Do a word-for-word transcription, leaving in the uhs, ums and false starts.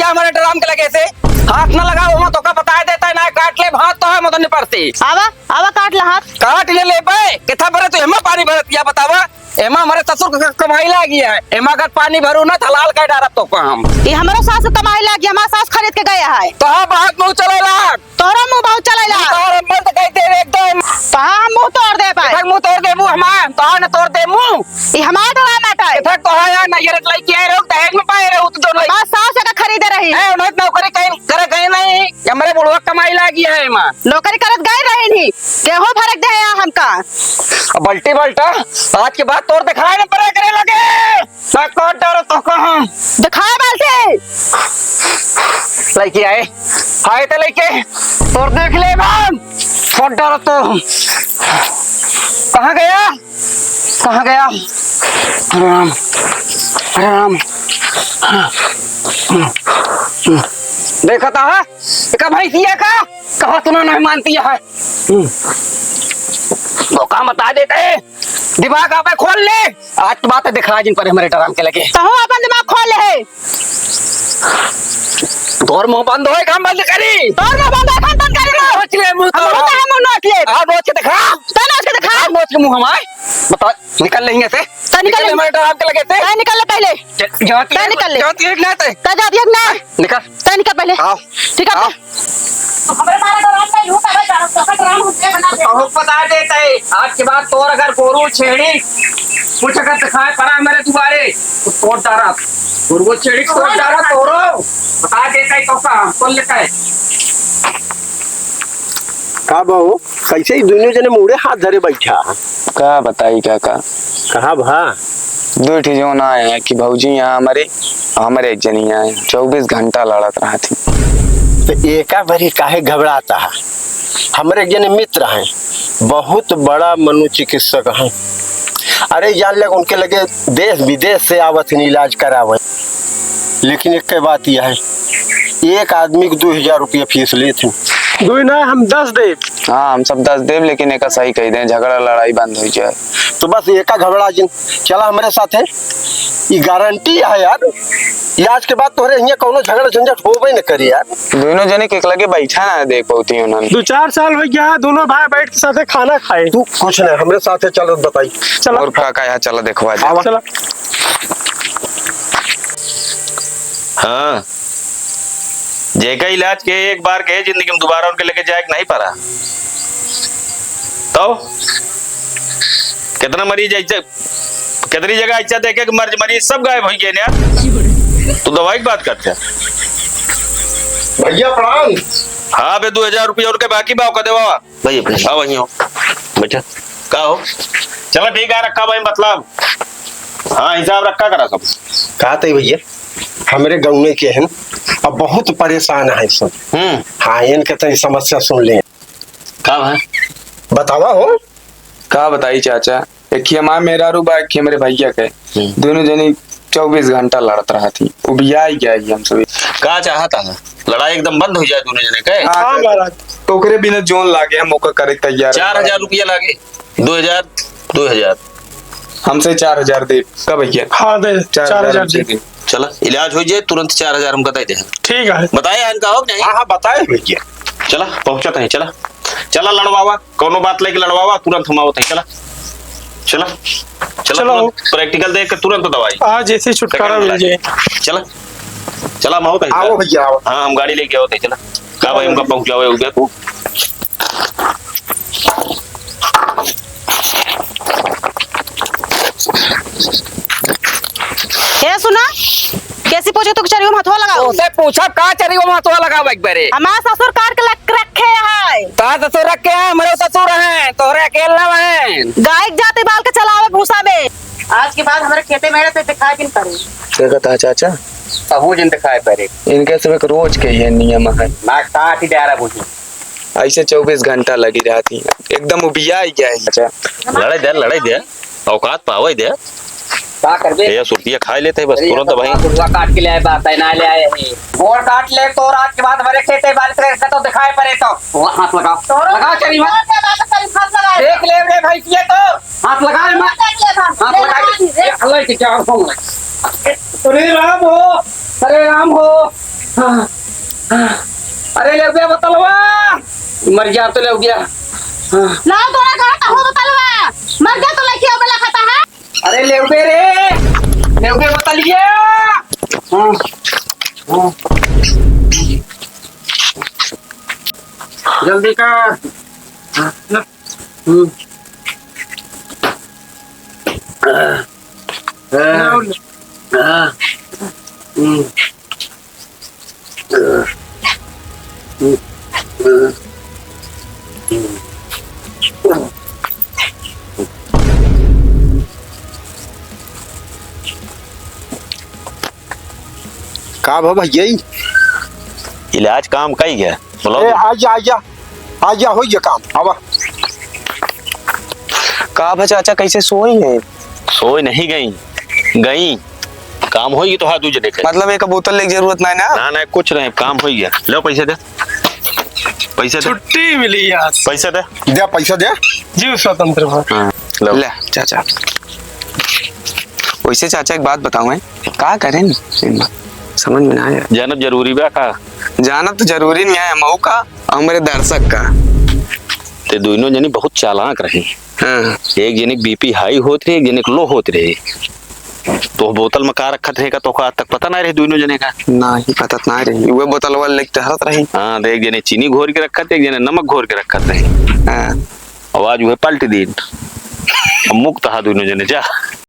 हमरे ड्राम के लगे से हाथ न लगाओ, हम तोका बताए देता है ना, काट ले हाथ तो है मदन पर से। आवा, आवा काट ले हाथ। काट ले ले बे, कितना बरे तू एमा पानी भरत या बतावा। एमा हमरे ससुर क कमाई लागी है, एमा अगर पानी भरू ना तो लाल कर डारब तोका हम। ये हमरो सास क कमाई लागी, हमार सास खरीद के गया है। तो हाँ, बहुत मुँह चलेला। तोहरा मुँह बहुत चलेला। तोहरा मर्द कह दे एकदम। तो हाँ, हम मुँह तोड़ दे पाए। तक मुँह तोड़ दे मुँह हमार, तो हाँ ना तोड़ दे मुँह। ये हमार तो ना माटा है। तक तो हाँ यार, ना ये लड़की आए रहो, दहेज में पाए रहो, तू दोनों। हमार सास का खरीदे रही। ए, उन्हें नौकरी कहीं करे कहीं नहीं, ये हमरे बुढ़वा कमाई लागी है एमा। नौकरी करत गए रही नहीं, गेहूं भरक दे है हमका। अब बल्टी बल्टा, आज के बाद तोर दिखाए न परे करे लगे। मैं काट डारो तो कहाँ? दिखाए बाल्टी। लइके आए, आए तो लइके, तोर देख ले हम। काट डारो तो। कहाँ गया? कहाँ गया? अरे राम, अरे राम। देखा था, एक भैंसिया का कहा सुना नहीं मानती है। हम्म। तो का बता देते हैं, दिमाग आप खोल ले। आज की बात है, दिखा जिन पर हमरे डराम के लगे। तो हो अपन दिमाग खोल ले है। तोर मुंह बंद होए, काम बंद करी। तोर मुंह बंद होए, काम बंद करी ना। नोच ले मुंह हम तो। मुंह तो हम नोच ले। आ, नोच के दिखा। तो नोच के दिखा। आ, नोच के मुंह हमारे। बता, निकल लेंगे से। तो निकल निकल ले। हमारे डराम के लगे से। तो निकल ले पहले। जा-, जाती तो है, निकल ले। जाती है ना ते। तो जाती है ना। निकल। तै निकल पहले। आओ। ठीक है, आओ। तो हमरे मारा डराम नहीं हूँ, तबे डराम, तबे डराम हम दे बना दे। तो बता देते हैं, आज के बाद तोर अगर गोरू छेड़ी, कुछ अगर दिखाए पड़ा मेरे दुआरे, तो तोड़ डारा। गोरू छेड़ी तोड़ डारा, तोरो। बता देते हैं, तो का, हम खोल लेते हैं। का बहू, कैसे ही दोनों जने मुड़े हाथ धरे बैठा? का बताई काका? कहा भा? दो ठे जौन आए हैं कि भौजी यहाँ हमारे, हमारे एक जनी आए, चउबीस घंटा लड़त रहती। तो एका बारी काहे घबराता है? हमरे एक जने मित्र हैं, बहुत बड़ा मनोचिकित्सक हैं। अरे जान ले, उनके लगे देश विदेश से आवत हैं इलाज करावे, लेकिन एक बात यह है, एक आदमी को दो हजार रुपया फीस लेत हैं। दो ही ना, हम दस दे। हाँ, हम सब दस देब, लेकिन एका सही कही दें, झगड़ा लड़ाई बंद हो जाए। तो बस एका घबरा जिन, चला हमरे साथे। ई गारंटी है यार, ई आज के बाद तोहरे हियाँ कौनो झगड़ा झंझट होबे न करी यार। दोनों जने के एक लगे बैठा ना देख पाती उन्होंने। दो चार साल हो गया, दोनों भाई बैठ के साथे खाना खाए। तू कुछ नहीं, हमरे साथे चल, बताई। चला। और काका यहाँ चला, देखवा दे। आवा। चला। हाँ, जेका इलाज के एक बार के जिंदगी में दोबारा उनके लेके जाए के नहीं पड़ा। तो कितना मरीज ऐसे, कितनी जगह ऐसा देखे कि मर्ज मरीज सब गायब हो गए यार। तू दवाई की बात करते हैं। भैया प्रणाम। हाँ बे, दो हजार रुपया उनके बाकी बाव का देवा। भैया, भैया, आओ, वहीं हो। बैठा। का हो? चला, ठीक है, रखा भाई, मतलब। हाँ, हिसाब रखा करा सब। कहा थे भैया, हमरे गाँव में के हैं, अब बहुत परेशान है सब। हम्म। हाँ, इनके तनी समस्या सुन ले। का है? बतावा हो। का बताई चाचा, एक ही हमार मेहरारू बा, एक ही हमरे भैया के। हम्म। दोनों जनी चउबीस घंटा लड़त रहती, उबियाई गया ही हम सभी। का चाहता है? लड़ाई एकदम बंद हो जाए दोनों जने के? हाँ, हाँ, महाराज। तो ओकरे बिना जोन लागे, हम ओकर करे तैयार हैं। चार हजार रुपया लागे, दो हजार, दो हजार। हमसे चार हजार दे, का भैया? हाँ, दे, चार हजार चार हजार हमसे दे। दे। चला, इलाज हो जाए, तुरंत चार हजार हम बताई दे। ठीक है। बताए हैं इनका हो कि नहीं? हाँ, हाँ, बताए भैया। चला, पहुँचत हैं, चला। चला, लड़वावा। कौनो बात लेके लड़वावा, तुरंत हम आवत है। चला, चला, चला, चलो। तुरंत practical देख के तुरंत दवाई। आज ऐसे छुटकारा second मिल वाला। जाए। चला, चला, हम आवत है। आओ भैया, आओ। हाँ, हम गाड़ी लेके आवत है, चला। का भाई, हमका पहुँचावे हो गया तू? ए, सुना, कैसी पूछे तो चरियो में हथवा लगाओ। तोसे पूछब का चरियो में हथवा लगाओ एक बारे? हमार ससुर काट के लग रखे हैं। तार ससुर रखे हैं, हमरे ससुर हैं, तोहरे अकेल ना हैं। गाय के जाति बाल के चलावे भूसा में। आज के बाद हमरे खेते में तो दिखाई भी न पड़े। देखा था चाचा? अबू जिन दिखाई पड़े। इनके सब एक रोज के ये नियम है। नाक काट ही डारा बुझी। ऐसे चउबीस घंटा लगी रहती है, एकदम उबिया ही गया है चाचा। लड़ाई दे, लड़ाई दे, औकात पावे दे। का करबे? ये सुरतिया खाए लेते हैं बस, अरे, तुरंत ये भाई। बुढ़वा काट के ले आए, बात है, ना ले आए हैं। गोड़ काट ले तो रात के बाद हमारे खेते बाल पे का तो दिखाई पड़े तो। वो हाथ लगाओ। तो लगाओ, चली मत। हाथ लगा। देख ले रे भाई, ये तो। हाथ लगा ले, मत। हाथ लगा ले। ये अल्लाह की क्या हो? अरे राम हो, अरे राम हो। हाँ, हाँ। अरे लेउबे बोतलवा, मर जा तो लेउबे। हाँ। लाओ तोरा घर का हो बोतलवा, मर जा तो लेके आवे ला खाता है। अरे लेउबे रे, लेउबे बोतलिया। हाँ, हाँ। जल्दी कर। हाँ, ला। हम्म। हाँ, हाँ, हाँ। हम्म। का भा भैया ई? इलाज काम कई गया, बोलो ए, तो। आजा, आजा, आजा, होइ गया काम, आवा। का भा चाचा, कैसे सोई है? सोई नहीं गई, गई। काम होई तो हाँ दूजे देखे। मतलब एक बोतल लेके जरूरत नहीं ना? ना, ना, कुछ नहीं, काम होई गया। लो पैसे दे, पैसे दे। छुट्टी मिली आज। पैसे दे। दे, पैसा दे। जीव स्वतंत्र भा। हाँ, लो। ले, चाचा। वैसे चाचा, एक बात बताऊं, हैं? का करें? समझ में ना आया। जानब जरूरी बा का? जानब तो जरूरी नहीं है, मऊ का, हमरे दर्शक का। ते दोनों जनी बहुत चालाक रही। हाँ। एक जने के बीपी हाई होत रहे, एक जने के लो होत रहे। तो बोतल में का रखत रहे का, तोका आज तक पता ना रहे दोनों जने का? ना, ही पता ना रही। वे बोतल वाले लेके टहरत रही। हाँ, तो एक जने चीनी घोर के रखत, एक जने नमक घोर के रखत रहे। हाँ। अब आज वह पलट दिन। अब मुक्त हा दोनों जने, जा।